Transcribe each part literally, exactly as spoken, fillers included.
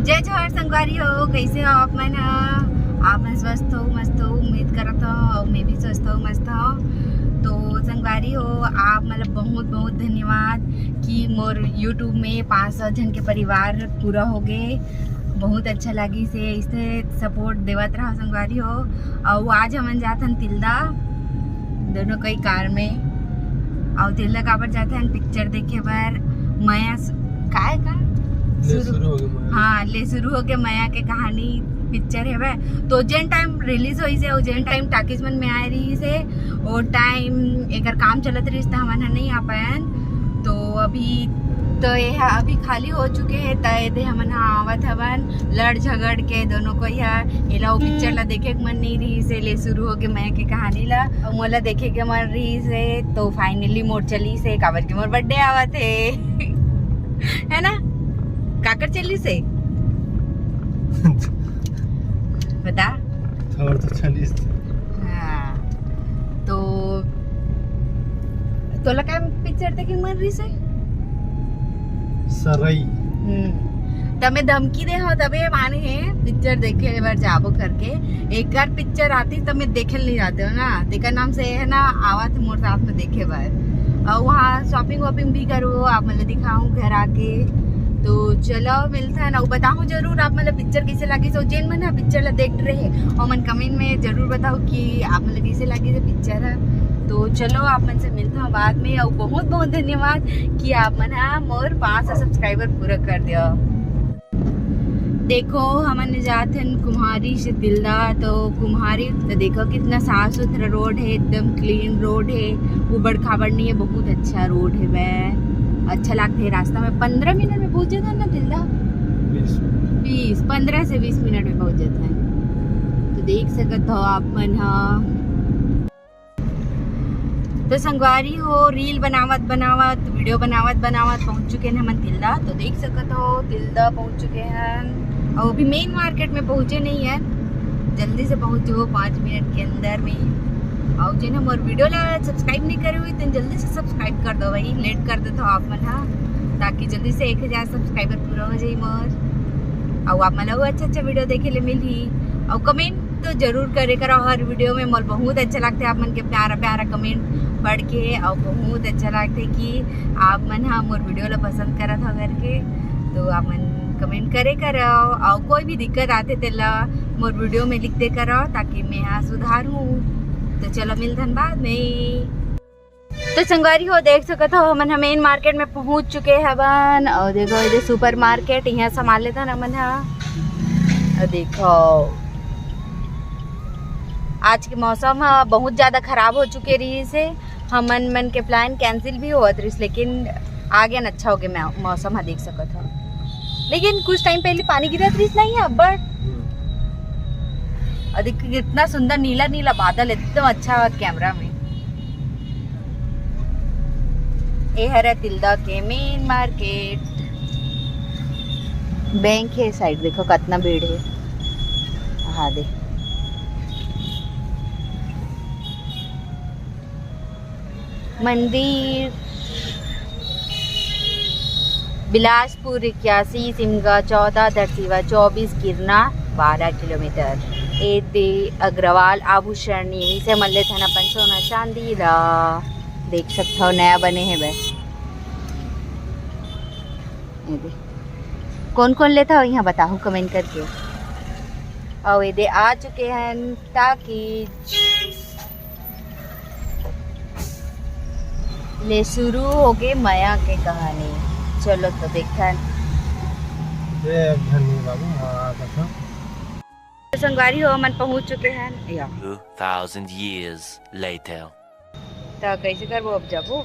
जय जोहार संगवारी हो, कैसे हो आप मन ह? आप मन स्वस्थ हो, मस्त हो, उम्मीद करत हो, अउ मैं भी स्वस्थ हो, मस्त हो। तो संगवारी हो, आप मन ला बहुत बहुत धन्यवाद कि मोर YouTube में पाँच सौ झन के परिवार पूरा हो गए। बहुत अच्छा लगी से ऐसे सपोर्ट देवत रहा संगवारी हो। अउ आज हमन जात हन तिल्दा, दोनों कोई कार में। अउ तिल्दा काबर जात हन? पिक्चर देखे बर। मया सु-, काय का? ले सुरु, सुरु हो गए मया। हाँ, ले सुरु हो गए मया के कहानी पिक्चर हेवय। तो जेन टाइम रिलीज होइस हे, अउ जेन टाइम टाकीज मन में आए रहिस हे, ओ टाइम एकर काम चलत रहिस, त हमन ह नहीं आ पायन। तो अभी तो ये ह अभी खाली हो चुके हे, त एदे हमन ह आवत हवन लड़ झगड़ के दोनों कोई ह। एला वो पिक्चर ला देखे के मन नहीं रहिस हे, ले सुरु हो के मया के कहानी ला, अउ मोला देखे के मन रहिस हे, तो फाइनली मोर चलिस हे, काबर कि मोर बर्थडे आवत हे। है ना? काकर चलिस हे? बता। और तो चलिस। हाँ, तो तोला का पिक्चर देखे के मन रहिस हे? सरई। हम्म। त मैं धमकी दे हव, तबे माने हे पिक्चर देखे बर जाबो करके। एकर पिक्चर आती त मैं देखे नहीं जाते हो ना, तेकर नाम से है ना, आवत मोर साथ में देखे बर। और वहाँ शॉपिंग वॉपिंग भी करो, आप मन ला दिखाऊं घर आके। तो चलो मिलथन, अउ बताऊं जरूर आप मन ला पिक्चर कैसे लगी। तो जेन मन ह पिक्चर ला देख रहे, ओमन कमेंट में जरूर बताओ कि आप मन ला कैसे लगी ये पिक्चर ह। तो चलो आप मन से मिलता हूँ बाद में, अउ बहुत बहुत धन्यवाद कि आप मन ह मोर पाँच सौ सब्सक्राइबर पूरा कर दिया। देखो, हमन जात हन कुम्हारी से तिल्दा, तो कुम्हारी तो देखो कितना साफ सुथरा रोड है, एकदम क्लीन रोड है, उबड़ खाबड़ नहीं है, बहुत अच्छा रोड है वह। अच्छा लगता है रास्ता में, पंद्रह मिनट में पहुंच जाता है ना तिल्दा, बीस। बीस, पंद्रह से बीस मिनट में पहुंच जाता है। तो देख सकत हो आप मन हा। तो संगवारी हो, रील बनावत बनावत, वीडियो बनावत बनावत पहुंच चुके हैं हमन तिल्दा। तो देख सकत हो, तिल्दा पहुंच चुके हैं। और अभी मेन मार्केट में पहुंचे नहीं है, जल्दी से पहुंचो पाँच मिनट के अंदर में। और जेन हमर वीडियो ला सब्सक्राइब नहीं करे हुए, तो जल्दी से सब्सक्राइब कर दो भाई, लेट कर देते हो आप मन हा, ताकि जल्दी से एक हजार सब्सक्राइबर पूरा हो जाए मोर। और आप मन ला वो अच्छा अच्छा वीडियो देखे ले मिलही। और कमेंट तो जरूर करे करो हर वीडियो में। मोर बहुत अच्छा लगता है आप मन के प्यारा प्यारा कमेंट पढ़ के, और बहुत अच्छा लगता है कि आप मन हा मोर वीडियो ला पसंद करत हो करके। तो आप मन कमेंट करे करो, और कोई भी दिक्कत आते तेला मोर वीडियो में लिख दे करो, ताकि मैं हा सुधारूं। तो चलो मिलथन बाद में। तो संगवारी हो, देख सकत हो, हमन ह मेन मार्केट में पहुंच चुके हवन। और देखो, ये सुपर मार्केट, यहाँ सामान लेथन हमन ह। और देखो, आज के मौसम ह बहुत ज्यादा खराब हो चुके रहिस हे, हमन मन के प्लान कैंसिल भी होवत रहिस, लेकिन आ गया न, अच्छा हो गया मौ-, मौसम ह, देख सकत हो। लेकिन कुछ टाइम पहले पानी गिरत रहिस नहीं है अब्बड़। हम्म। और देख कितना सुंदर नीला नीला बादल, एकदम अच्छा है कैमरा में। ए हरे तिल्दा के मेन मार्केट, बैंक है साइड, देखो कितना भीड़ है। हाँ दे मंदिर। बिलासपुर इक्यासी, सिमगा चौदह, धरसीवा चौबीस, किरना बारह किलोमीटर। ए दे अग्रवाल आभूषण, यहीं से मन लेथन अपन सोना चांदी ला। देख सकत हो, नया बने हे बे। ए दे। कौन कौन लेता हो यहाँ बताओ कमेंट करके। और ये दे आ चुके हैं ताकि ले शुरू हो गए मया के कहानी। चलो तो देखथन। ए, अब झन नहीं बाबू, हाँ, आ सकथन। तो संगवारी हो, हमन पहुंच चुके हैं। या। Two thousand years later. तो कैसे करबो अब जाबो?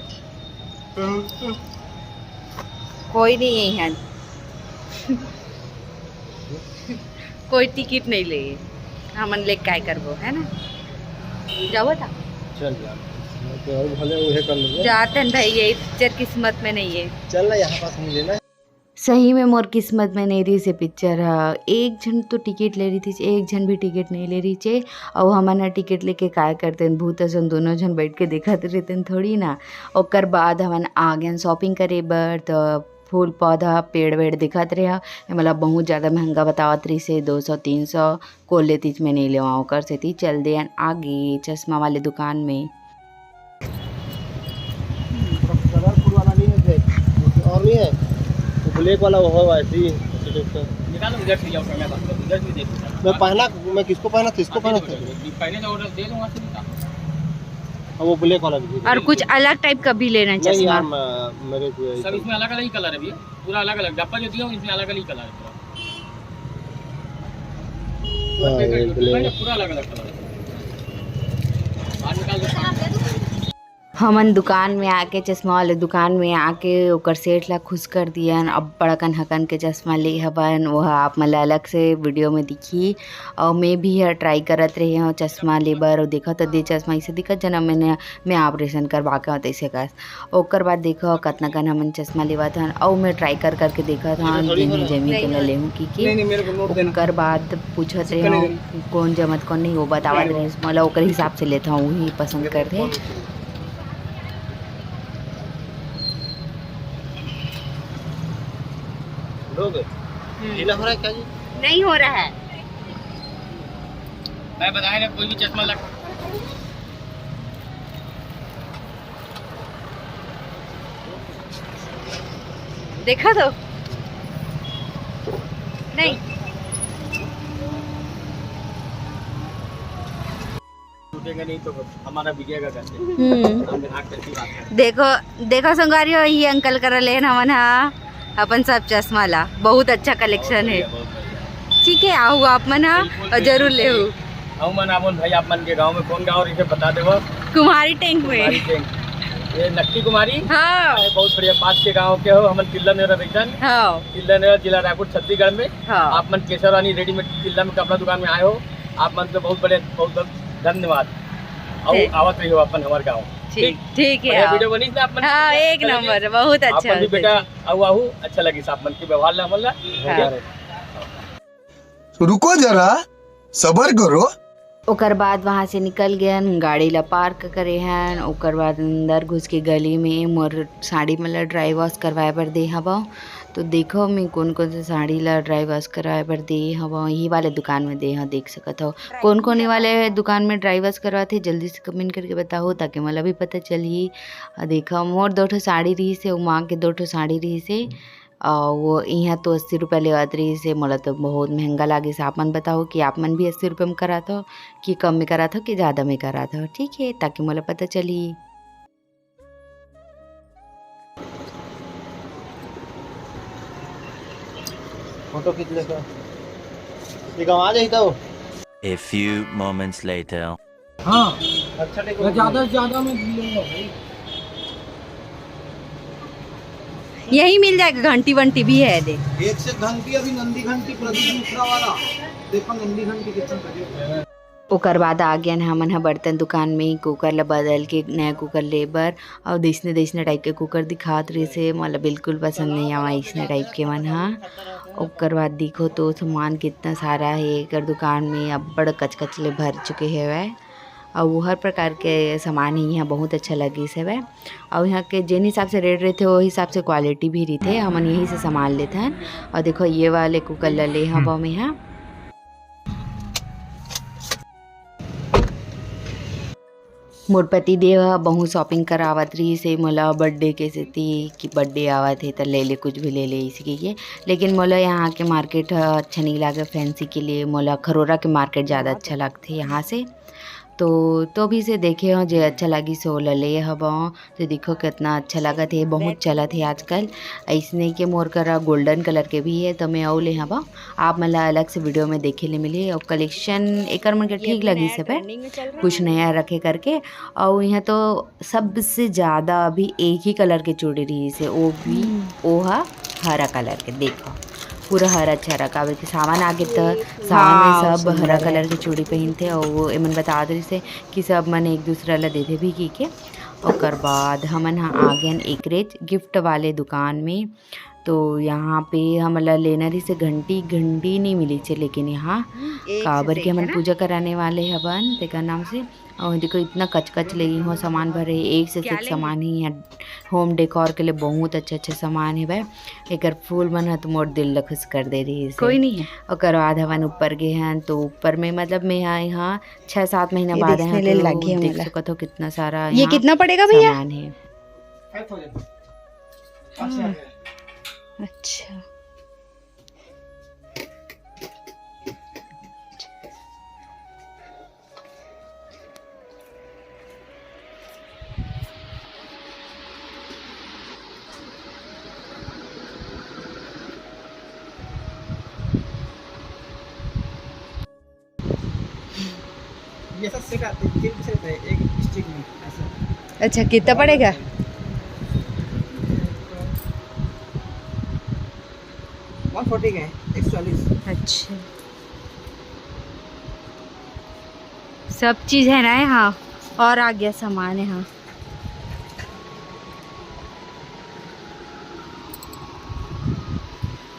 कोई नहीं है यहाँ। कोई टिकट नहीं ले, हमन ले काय करबो, है ना? जाबो था। चल जा। तो और भले उहे कर लेबो। जाते हैं भाई, यही पिक्चर किस्मत में नहीं है। चल ना, यहाँ पास नहीं लेना। सही में मोर किस्मत में नहीं रहिस हे पिक्चर ह। एक झन तो टिकट ले रहिस हे, एक झन भी टिकट नहीं ले रहिस हे। अउ हमन ह टिकट लेके काय करतेन, भूत असन दोनों झन बैठ के देखत रहतेन थोड़ी ना। ओकर बाद हमन आ गेन शॉपिंग करे बर, त फूल पौधा, पेड़ वेड़ दिखत रहे। ये मोला बहुत ज्यादा महंगा बतावत रहिस हे, दो सौ तीन सौ। कोले तीच में नहीं लेवा, ओकर सेती चल देन आगे चश्मा वाले दुकान में। कलरफुल वाला नहीं है, देख, और नहीं है, वो ब्लैक वाला, वो हो ऐसे ही, ऐसे टाइप का। निकालो, इधर से जाओ, कैमरा बंद करो, इधर से देखो। मैं पहना, मैं किसको पहना था? इसको पहना था। पहले तो ऑर्डर दे दूंगा, फिर निकालो। हाँ, वो ब्लैक वाला भी दे दो। और कुछ अलग टाइप का भी लेना है नहीं चश्मा? यार, मैं, मेरे को यही सब चल- इसमें अलग अलग ही कलर है भैया, पूरा अलग अलग डब्बा जो दिया हूँ, इसमें अलग अलग ही कलर है पूरा। हाँ, ये ब्लैक। पूरा अलग अलग कलर है। बाहर निकाल दो। हमन दुकान में आके, चश्मा वाले दुकान में आके ओकर सेठ ला खुश कर दियन। अब्बड़ अकन हकन के चश्मा ले हवन, वो ह आप मन ला अलग से वीडियो में दिखी। और मैं भी ह ट्राई करत रहे हूँ चश्मा ले बर, और देखा तो दे चश्मा इसे दिखत जना मैंने, मैं ऑपरेशन करवा के हूँ तैसे कस। ओकर बाद देखो कतना कन हमन चश्मा लेवत हन, अउ मैं ट्राई कर करके देखत हन, जेन हे जमी तेन ला लेहूँ कि, कि। नहीं, नहीं, मेरे को नोट देना। ओकर बाद पूछत रहे हूँ कौन जमत कौन नहीं, वो बतावत रहे, मतलब ओकर हिसाब से लेता हूँ, वही पसंद करते। लोग, हम्म। गीला हो रहा है क्या जी? नहीं हो रहा है। मैं बताया ना, कोई भी चश्मा लग- देखा तो नहीं। टूटेगा नहीं तो हमारा बिकेगा कैसे? हम्म। हम ग्राहक से अच्छी बात है। देखो, देखो संगवारी हो, ये अंकल करा लेन हमन हा अपन सब चश्मा ला, बहुत अच्छा कलेक्शन है। बहुत बढ़िया। ठीक है, आओ आप मन हा बिल्कुल, और जरूर बिल्कुल। लेहू। आओ मन, आप मन भाई, आप मन के गांव में कौन गांव रहिथे बता देवो। कुमारी टेंग में। कुमारी टेंग। ये नक्की कुमारी? हाँ। अरे बहुत बढ़िया, पास के गांव के हो, हमन तिल्ला नेवरा रहिथन। हाँ। तिल्ला नेवरा, जिला रायपुर, छत्तीसगढ़ में। हाँ। आप मन केशव रानी रेडीमेड तिल्ला में कपड़ा दुकान में आए हो, आप मन के बहुत बड़े, बहुत बहुत धन्यवाद। और ठीक। आवत रहियो अपन हमारे गांव। ठीक, ठीक है, बढ़िया आओ। वीडियो बनिस ना आप मन के? हाँ, एक नंबर, बहुत अच्छा। आप मन भी बेटा आओ, आहू, अच्छा लगिस आप मन के व्यवहार ला हमन ला। हाँ। ठीक? रुको जरा, सबर करो। ओकर बाद वहाँ से निकल गेन, गाड़ी ला पार्क करे हन। ओकर बाद अंदर घुस के गली में मोर साड़ी मन ला ड्राई वॉश करवाए बर दे हवं। तो देखो, मैं कोन कोन से साड़ी ला ड्राई वॉश करवाए बर दे हवं, यही वाले दुकान में दे हवं, देख सकत हव। कोन कोन ये वाले दुकान में ड्राई वॉश करवाथे, जल्दी से कमेंट करके बताओ, ताकि मोला भी पता चलही। अ, देखो, मोर दो ठो साड़ी रहिस हे, अउ माँ के दो ठो साड़ी रहिस हे, अउ वो इहाँ तो अस्सी रुपया लेवत रहिस हे, मोला तो बहुत महंगा लागिस। आप मन बताओ कि आप मन भी अस्सी रुपया में करात हो कि कम में करात हो कि ज़्यादा में करात हो, ठीक है, ताकि मोला पता चलही। फोटो खींच लेता। ये गाँव आ जाई तो। A few moments later. हाँ, अच्छा, देखो। ज्यादा से ज्यादा मैं लूंगा भाई। यही मिल जाएगा, घंटी वंटी भी है, देख। एक से घंटी, अभी नंदी घंटी प्रदीप मिश्रा वाला, देखो नंदी घंटी कितना बढ़िया। ओकर बाद आ गेन हमन ह बर्तन दुकान में कुकर ल बदल के नया कुकर ले बर, अउ दइसने दइसने टाइप के कुकर दिखात रहिस हे, मोला बिल्कुल पसंद नइ आवय अइसने टाइप के मन ह। ओकर बाद दिखो तो सामान कितना सारा हे एकर दुकान में, अब्बड़ कच-कच ले भर चुके हवय। अउ हर प्रकार के सामान हे, इहाँ बहुत अच्छा लगिस हवय। अउ इहाँ के जेन हिसाब से रेट रहिथे, ओ हिसाब से क्वालिटी भी रहिथे। हमन यही से सामान लेथन। अउ देखो, ये वाले कुकर ल ले हवं मैं ह। मोर पति देव ह बहुत shopping करावत रहिस हे मोला birthday के सेती, कि birthday आवत हे त ले ले, कुछ भी ले ले, अइसे कहिके। लेकिन मोला यहाँ के market ह अच्छा नइ लागे fancy के लिए, मोला खरोरा के market ज़्यादा अच्छा लगथे यहाँ से। तो, तो भी से देखे हव, जे अच्छा लागिस ओला ले हवं। तो देखो कितना अच्छा लागत हे, बहुत चलत हे आजकल। अइसने के मोर करा golden colour के भी हे, तो मैं अउ ले हवं। आप मन ला अलग से video में देखे ले मिलही। अउ collection एकर मन के ये ठीक भी लगिस नया हवय, trending में चल रहा कुछ है। नया रखे करके। अउ इहाँ तो सबसे ज्यादा अभी एक ही colour के चूड़ी रहिस हे, वो भी, हम्म। वो ह हरा colour के। देखो, पूरा हरा छरा, काबर कि सावन आगे त ये सावन में हाँ, सब सुंदर हरा है। Colour के चूड़ी पहिनथे। अउ वो एमन बतात रहिस हे कि सब मन एक दूसरा ला देथे भी कहिके। ओकर बाद हमन ह आ गेन एकरेज gift वाले दुकान में। तो यहाँ पे हमला लेना रहिसे घंटी, घंटी नहीं मिलिसे, लेकिन यहाँ हम्म, एक से काबर के हमन पूजा कराने वाले हवन तेकर नाम से। और देखो, इतना कचकच लेगी हो, सामान भरे, एक से एक सामान ही है। होम डेकोर के लिए बहुत अच्छे अच्छे सामान है भाई। एकर फूल मन ह तो मोर दिल ल खुश कर दे रहिसे। कोई नहीं है। ओकर बाद हमन ऊपर गे हन, तो ऊपर में मतलब मैं यहाँ, यहाँ छः सात महीना ये बाद देखने ले लगी है देख सकत हो कितना सारा ये यहाँ कितना पड़ेगा भैया? सामान है। Five thousand। हाँ। अच्छा। ये सब सेका तीन पीस रहता है एक स्टिक में, ऐसा। अच्छा, कितना पड़ेगा? वन फोर्टी का है, एक सौ चालीस। अच्छा, सब चीज़ है ना यहाँ, और आ गया सामान यहाँ,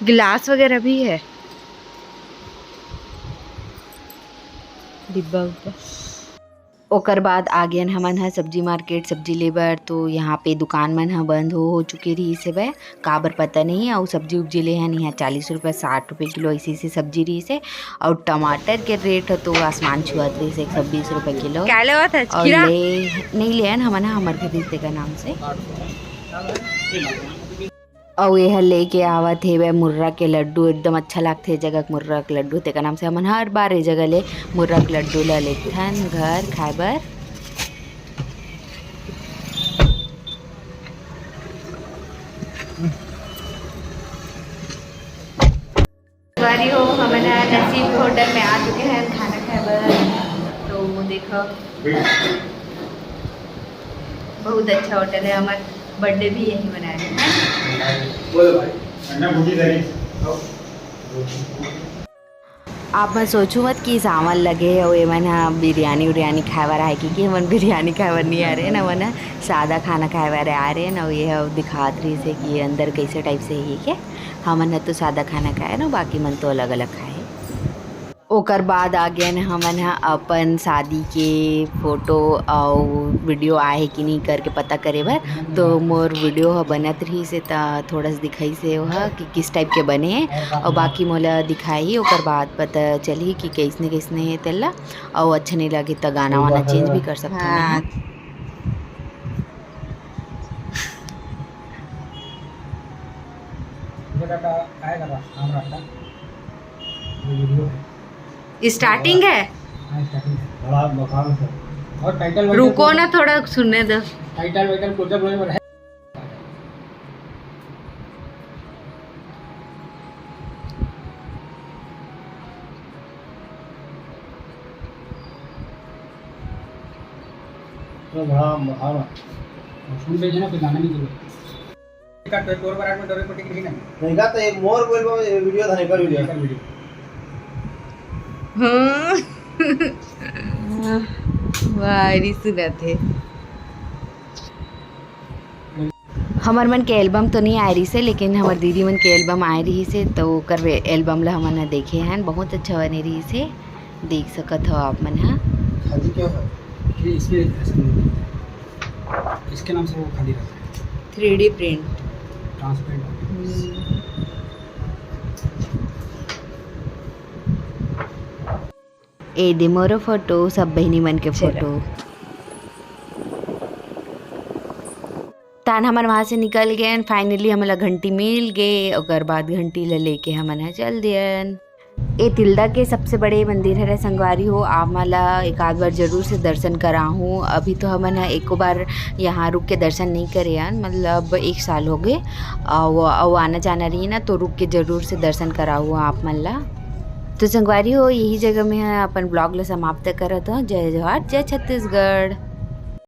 गिलास वगैरह भी है। डिब्बा उब्बा। ओकर बाद आ गेन हमन ह सब्जी मार्केट, सब्जी ले बर। तो यहाँ पे दुकान मन ह बंद हो, हो चुके रहिस हवय। काबर पता नहीं। अउ सब्जी उब्जी ले हन, यहाँ चालीस रुपये, साठ रुपये किलो, ऐसे ऐसे सब्जी रहिस हे। अउ टमाटर के रेट ह तो आसमान छुअत रहिस हे, एक सौ बीस रुपये किलो। क्या लेवत हस? अउ खीरा? ले, नहीं लेन हमन ह, हमर घर तेकर नाम से। अउ एह लेके आवत हेवय मुर्रा के लड्डू, एकदम अच्छा लागथे ए जगह के मुर्रा के लड्डू, तेकर नाम से हमन हर बार ए जगह ले मुर्रा के लड्डू ल लेथन घर खाए बर। संगवारी हो, हमन ह नसीब होटल में आ चुके हैं खाना खाए बर। तो देखो, बहुत अच्छा होटल है, हमार बर्थडे भी यहीं मनाए हैं। बोलो भाई, अन्ना भुजी धरी। आप मन सोचू मत कि सावन लगे हे अउ एमन ह बिरयानी उरयानी खाए बर आए, क्योंकि हमन बिरयानी खाए बर नहीं आ रहे ना, हमन ह सादा खाना खाए बर आ रहे ना। ये ह दिखात रहिस हे कि अंदर कैसे टाइप से ही है। हमन ह तो सादा खाना खाए ना, बाकी मन तो अलग-अलग खाए। ओकर बाद आ गेन हमन ह अपन शादी के फोटो अउ वीडियो आए हे कि नहीं करके पता करे बर। तो मोर वीडियो ह बनत रहिस हे, त थोड़ा सा दिखाइस हे ओह कि किस टाइप के बने हे, अउ बाकी मोला दिखाही, ओकर बाद पता चलही कि कइसने कइसने हे तेला। अउ अच्छा नहीं लगे, त गाना वाना चेंज भी कर सकथन। हाँ। ये बेटा आएगा बस, काम रखता। ये वीडियो है। स्टार्टिंग है। हाँ, स्टार्टिंग है। बड़ा मकान है। और टाइटल वाइटल रुको ना, थोड़ा सुनने दो। टाइटल वाइटल क्लोजअप व्लोजअप है। तो बड़ा मकान है। सुन रहे थे ना, कोई गाना नहीं सुन रहे। का तो तोर बरात में डोरे पटी के नहीं ना। नहीं का तो एक मोर बोल बा, ये वीडियो था, एकर वीडियो। एकर वीडियो। हाँ। वाह, री सुनत हे। हमर मन के एल्बम तो नहीं आए रहिस हे, लेकिन हमर दीदी मन के एल्बम आए रहिस हे, तो ओकर वे-, एल्बम ला हमन ह देखे हन, बहुत अच्छा बने रहिस हे। देख सकत हो आप मन ह। खादी क्या है? ये इसमें ऐसा नहीं होता। इसके नाम से वो खादी रहता है। Three D print. ट्रांसपेरेंट। हम्म। ए दे मोरो फोटो, सब बहिनी मन के चलो। फोटो। तान हमन वहाँ से निकल गेन। Finally हमन ला घंटी मिल गे। ओकर बाद घंटी ला लेके हमन ह चल दियन। ए तिल्दा के सबसे बड़े मंदिर हरे संगवारी हो, आप मन ला एक आध बार जरूर से दर्शन कराहूँ। अभी तो हमन ह एको बार यहाँ रुक के दर्शन नहीं करे हन, मतलब एक साल हो गए। अउ, अउ आना जाना रही ना, तो रुक के जरूर से दर्शन कराहूँ आप मन ला। तो संगवारी हो, यही जगह में अपन vlog ला समाप्त करत हूँ। जय जोहार, जय छत्तीसगढ़।